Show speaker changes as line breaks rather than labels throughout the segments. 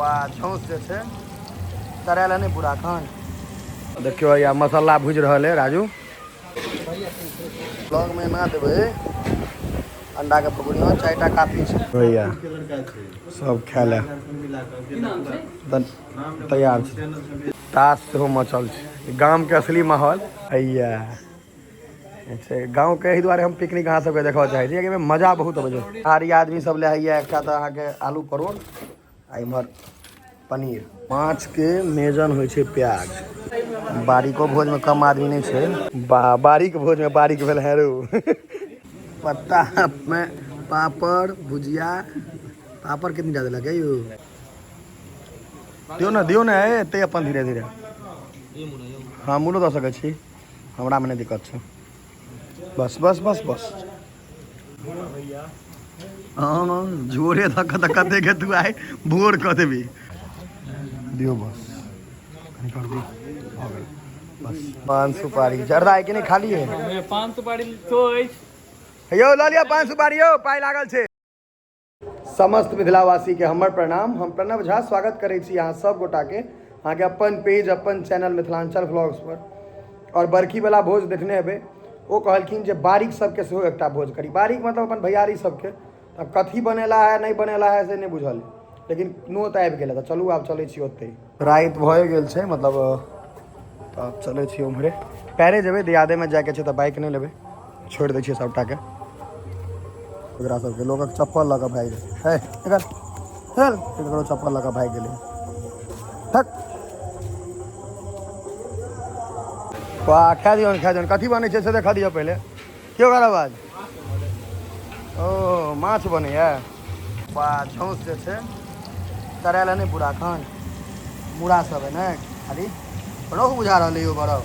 बा झौस जे छै तरायल नहि पूरा एखन। देखियौ या मसाला भुजि रहल है राजू। ब्लॉग में ना देबै अंडा के पकौड़ी, 4टा काफी छै भैया, सब खाय ले तैयार छै। ताश सेहो मचल छै, गाम के असली माहौल हैया छै गाँव के। एहि दुआरे हम पिकनिक अहाँ सबके देखऽ चाहै छी, एहिमे मजा बहुत अबै छै। आरी आदमी सब ले हैया एकटा तऽ अहाँके आलू परोड़ आ इम्हर पनीर। माछ के मेजन होइ छै प्याज। बारीको भोज में कम आदमी नहीं छै। बारीक भोज में बारीक भेल है रो। पत्ता में पापड़ भुजिया, पापड़ कितनी ज्यादा लगे यौ? दियौ ने, दियौ ने, एते अपन धीरे धीरे। हाँ, मुलो दऽ सकै छी, हमरा में नहि दिक्कत छै। बस बस बस बस। हाँ, जोरे धऽ कऽ तऽ कते के तू आइ भोर कऽ देबी। दियौ बस, कनि कर दियौ, भऽ गेल बस। पान सुपारी जर्दा है कि नहि? खाली है
पान सुपारी तो अछि।
यौ लऽ लिअ पान सुपारी यौ, पाइ लागल छै। समस्त मिथिलावासी के हमर प्रणाम। हम प्रणव झा स्वागत करै छी अहाँ सब गोटा के अहाँके अपन पेज अपन चैनल मिथिलांचल व्लॉग्स पर। और बरखी वाला भोज देखने हेबै, ओ कहलखिन जे बारीक सबके सेहो एकटा भोज करी। बारीक मतलब अपन भैयारी सबके। तब कथी बनेला है नहि बनेला है से नहि बुझल, लेकिन नोत आबि गेलै तऽ चलू आब चलै छी ओतहि। राति भए गेल छै मतलब, तऽ आब चलै छी उम्हरे, पैरे जेबै, दियादेमे जाइके छै तऽ बाइक नहि लेबै, छोड़ि दै छियै सबटाके। ओकरा सबके लोकक चप्पल लऽ कऽ भागि गेलै। हे निकल चल, ककरो चप्पल लऽ कऽ भागि गेलै। थक वाह, खा दियौ, खा दियौ। कथी बनै छै से देखा दियौ पहिले। के ओकर आवाज? ओ माछ बनैया। वाह, झौस जे छै तरायल नहि पूरा एखन, मूड़ा सब है ने, खाली रोहु बुझा रहल है यौ गौरव।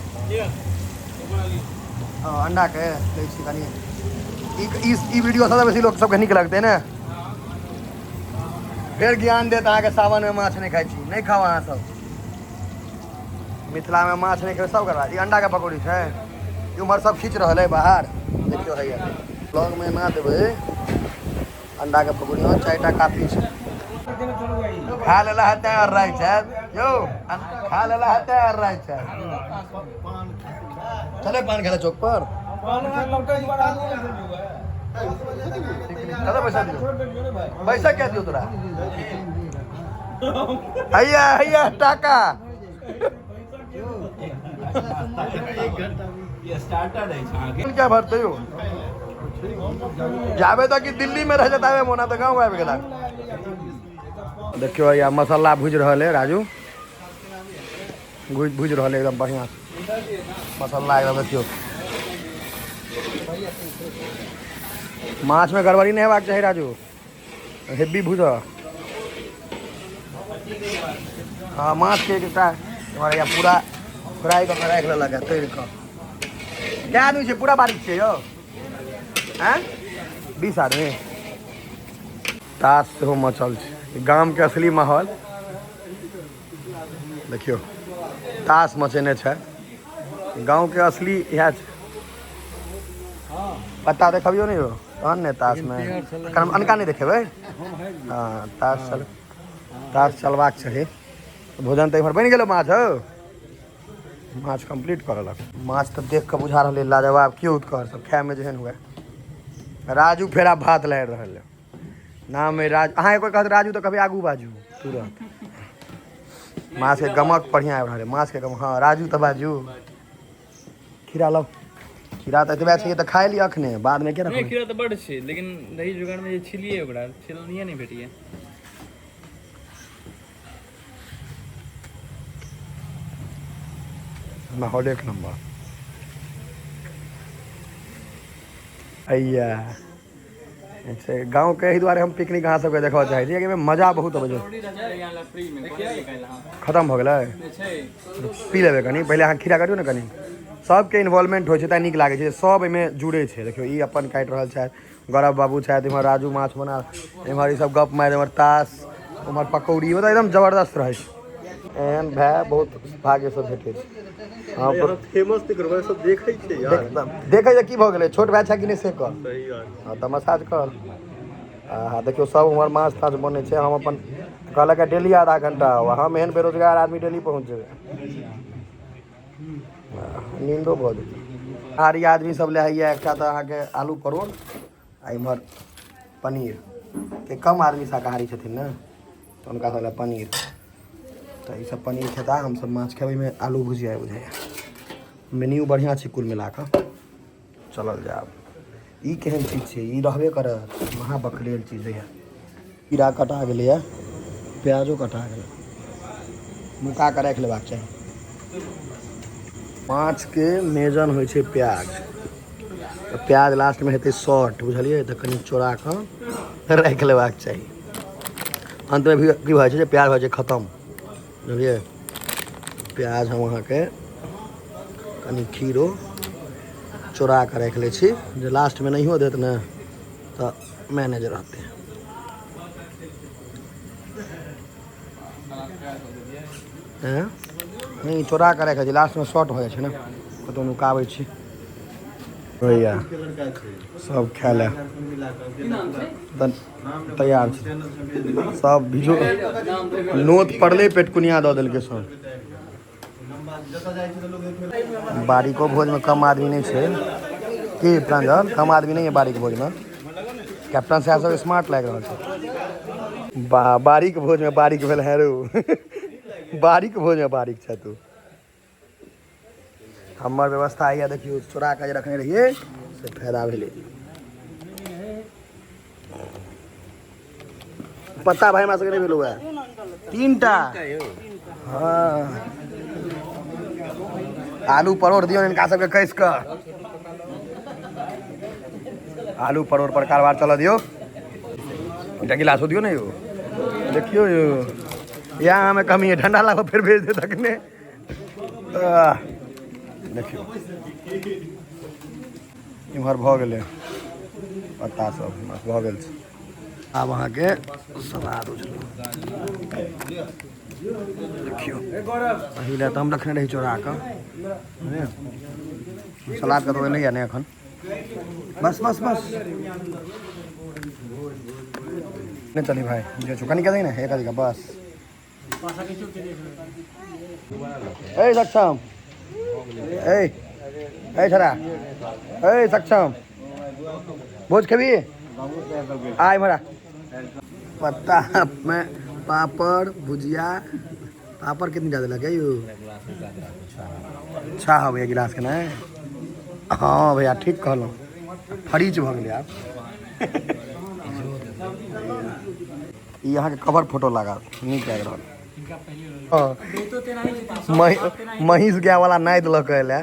हँ, अंडाके लै छी कनि। ई वीडियो सबसँ बेसी लोक सबके नीक लगतै ने। फेर ज्ञान देत अहाँके सावनमे माछ नहि खाइ छी। नहि खाउ अहाँ सब, मिथिलामे माछ नहि खेबै सब गड़बड़ा। ई अंडाके पकौड़ी छै, उम्हर सब खींच रहल है बाहर। देखियौ हैया ब्लॉगमे ना देबै अंडाके पकौड़ी, 4टा काफी छै। खा लेला हेतै और राइ छै यौ, खा लेला हेतै और राइ छै। चले पान खेले चौक पर। दादा पैसा दियो, पैसा क्या दियो तोरा? हैया हैया टाका।
स्टार्टर अछि अहाँके।
क्या भरते हो? जाबे तक कि दिल्ली में रह जाता है मोना तऽ गाँव आबि गेला। देखियौ या मसाला भुजि रहल है राजू, भुजि भुजि रहल है एकदम बढ़िया मसाला एकदम। देखियौ माछ में गड़बड़ी नहीं हेबाक चाही राजू, हेवी भुज। हाँ, माछ के एकटा हमारे यहाँ पूरा फ्राई कऽ के राखि लेलक है तैर कऽ। कै आदमी छै? पूरा बारीक छै यौ? आँय, 20 आदमी। ताश सेहो मचल छै, गाम के असली माहौल। देखियौ ताश मचेने छै, गाँव के असली इएह छै। पत्ता देखबियौ ने यौ, तहन ने ताशमे अनका नहि देखेबै। हँ, ताश चल, ताश चलबाक चाही। भोजन तऽ इम्हर बनि गेलो, माछ हौ, माछ कम्प्लीट कऽ लेलक। माछ तऽ देख कऽ बुझा रहलै लाजवाब। केओ कर सब खायमे जेहन हुए। राजू फेर आब भात लारि रहल है। नाम है राजू। अहाँके कोइ कहत राजू तऽ कहबै आगू बाजू तुरंत। माछके गमक बढ़िआँ आबि रहल है, माछके गमक। हँ राजू तऽ बाजू। खीरा लाउ, खीरा तऽ एतबे छै तऽ खाइ लिअ अखने, बादमे के
नहि
रखबै?
खीरा तऽ बड्ड छै, लेकिन दही जुगाड़मे जे छिलियै ओकरा छिलनिये नहि भेटैए।
माहौल एक नंबर। अइया छै गाँव के, एहि दुआरे हम पिकनिक अहाँ सबके देखऽ चाहै छी, एहिमे मजा बहुत अबै छै। खतम भऽ गेलै, पी लेबै कनि पहिले। अहाँ खीरा करियौ ने कनि। सबके इन्वॉल्वमेंट होइ छै तैँ नीक लागै छै, सब एहिमे जुड़ै छै। देखियौ ई अपन काटि रहल छथि, गौरव बाबू छथि इम्हर, राजू माछ बना इम्हर, ई सब गप मारि इम्हर ताश, उम्हर पकौड़ी, मतलब एकदम जबरदस्त रहै छै। एहन भाय बहुत भाग्यसँ भेटै छै। हँ,
फेमस नहि करबै, सब देखै छै यार।
देखै छै की भऽ गेलै, छोट भाय छै कि नहि से कह।
सही बात।
हँ तऽ मसाज कर। आ देखियौ सब उम्हर माछ ताछ बनै छै। हम अपन कहलक डेली आधा घंटा आउ। हम एहन बेरोजगार आदमी डेली पहुँच जेबै, नींदो भऽ जेतै। आर ई आदमी सब लए होइए एकटा तऽ अहाँके आलू परोड़ आ इम्हर पनीर के। कम आदमी शाकाहारी छथिन ने, तऽ हुनका सब लए पनीर। तऽ ईसब पनीर खेता, हमसब माछ खेबै। एहिमे आलू भुजिया बुझाइए। मेन्यू बढ़िआँ छै कुल मिला कऽ। चलल जायब। ई केहन चीज छै? ई रहबे करत, महा बकलेल चीज होइए। कीड़ा कटा गेलैए, प्याजो कटा गेलै, नुका कऽ राखि लेबाक चाही। माछके मेजन होइ छै प्याज, तऽ प्याज लास्टमे हेतै शॉर्ट, बुझलियै? तऽ कनि चोरा कऽ राखि लेबाक चाही। अन्तमे भी की भऽ जाइ छै जे प्याज भऽ जाइ छै खतम, बुझलियै? प्याज हम अहाँके कनि खीरो चोरा कऽ राखि लै छी जे लास्टमे नहियो देत ने तऽ मैनेज रहतै। नहि, चोरा कऽ राखि लै छी, लास्टमे शॉर्ट भऽ जाइ छै ने, कतहु नुकाबै छी। भैया सब खाय लए तैयार छै सब। भिजो नोत पड़लै, पेटकुनिया दऽ देलकै सब। बारिको भोजमे कम आदमी नहि छै की प्रांजल? कम आदमी नहि है बारिक भोजमे। कैप्टन साहब सब स्मार्ट लागि रहल छै। बा बारिक भोजमे बारिक भेल है रौ, बारिक भोजमे बारिक छै तू। हमर व्यवस्था हैया देखियौ, चोरा कऽ जे रखने रहियै से फायदा भेलै। पत्ता भाई हमरा सबके नहि भेलौ है तीनटा। हँ, आलू परोड़ दियौ हिनका सबके कसि कऽ। आलू परोड़ पर कारबार चलऽ दियौ। एकटा गिलासो दियौ ने यौ। देखियौ यौ, इएह हमे कमी है, ठंडा लागो फेर भेज दे तखने। देखियौ, इम्हर भऽ गेलै पत्ता सब भऽ गेल छै। आब अहाँके सलाद उझलू। देखियौ, एहि लए तऽ हम रखने रही चोरा कऽ। सलाद कतहु एलैया नहि एखन। बस बस बस, नहीं चली भाई, जे छौ कनी के दही ने एक अधिका बस। ए सक्षम, ए ए छड़ा, ए सक्षम, भोज खेबी? आय मरा पत्ता में पापड़ भुजिया। पापड़ कितनी ज्यादा लगे यौ? अच्छा हँ भैया, गिलास के नहीं। हँ भैया, ठीक कहलहुँ, फरीच भऽ गेलै। आब ई अहाँके कवर फोटो लागत, नीक लागि रहल। हँ, महींस गाय वाला नादि लऽ कऽ एलै।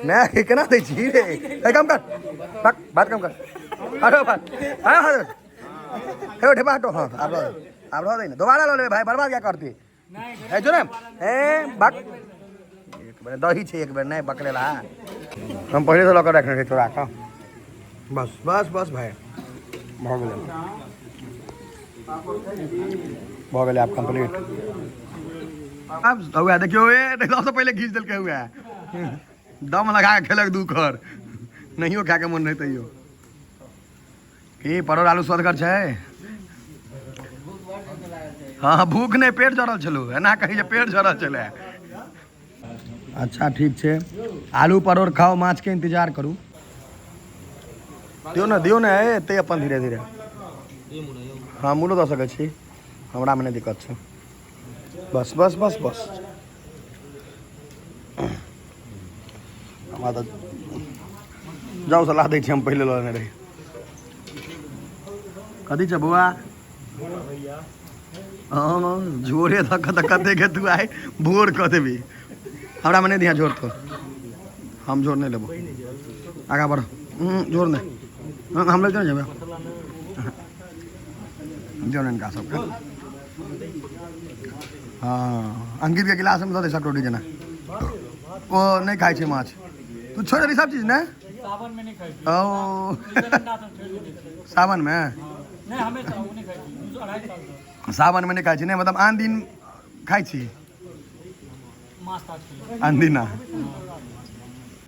माय केना दै छी रे? ए कम कर, बात बात कम कर। हटो बात। हाँ हाँ, हे ठेपा हटो। हाँ, आब रह दे, आब रह दे ने, दोबारा लऽ लेबै भाई, बर्बाद क्या करती है जो ने। ए बात एक बेर दही छै, एक बेर नहि बकलेला। हम पहिले से लऽ कऽ रखने रही चोरा कऽ। बस बस बस भाई, भऽ गेलै, भऽ गेलै आब कम्प्लीट। आब हुआ देखियौ, ए सबसँ पहिले घीच देलकै। हुआ दम लगा के खेलक दू खर, नहियो खाके मन रहै तैयो। की परोड़ आलू स्वदगर छै? हँ, भूख नहि, पेट जरल छलौ। एना कही जे पेट जरल छलै। अच्छा ठीक छै, आलू परोड़ खाउ, माछके इंतजार करू। दियौ ने, दियौ ने। एतै अपन धीरे धीरे। हँ, मूलो दऽ सकै छी, हमरामे नहि दिक्कत छै। बस बस बस बस, हमरा तऽ जाउ सलाह दै छी। हम पहिले लऽ लेने रही। कथी छै बौआ? हँ, झोरे धऽ कऽ तऽ कतेक तू आइ भोर कऽ देबी। हमरामे नहि दिहा झोर तोर, हम झोर नहि लेबो। आगाँ बढ़। झोर नहि हम लैते नहि जेबै। दियौ ने हिनका सबके। हँ, अंकितके गिलासमे दऽ दे सब रोटी जेना। ओ नहि खाइ छै माछ। तू छोड़ि देली सब चीज ने? ओ सावनमे, सावनमे नहि खाइ छी? नहि, मतलब आन दिन खाइ छी? आन दिना।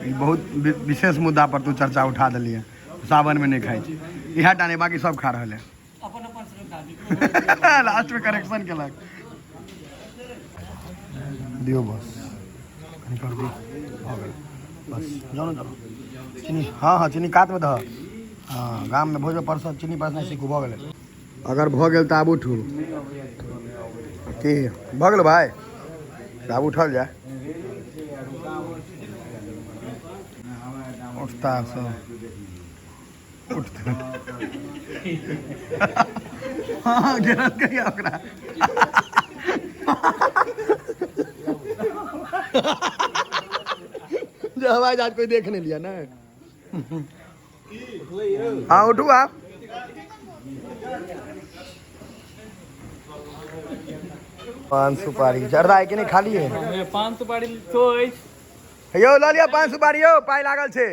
ई बहुत विशेष मुद्दा पर तू चर्चा उठा देलियै। सावनमे नहि खाइ छी, इएह टा नहि, बाकी सब खा रहल है। लास्ट में करेक्शन केलक। दियौ बस, कनि कर दियौ, भऽ गेल। बस जाउ ने, जाउ। चीनी, हँ हँ, चीनी कातमे दह। हँ, गाममे भोज परसब, चीनी परसनाइ सीखू। भऽ गेलै। अगर भऽ गेल तऽ आब उठू। की भऽ गेल भाय? तऽ आब उठल जाय। उठता सब, उठते। हँ, गिरल कहिया ओकरा? जो हवाई जहाज कोई देख नहीं लिया ना। हाँ, उठू आप। पान सुपारी जर्दा है कि नहीं? खाली है।
पान सुपारी तो अछि।
यौ, लऽ लिअ पान सुपारी यौ, पाइ लागल छै।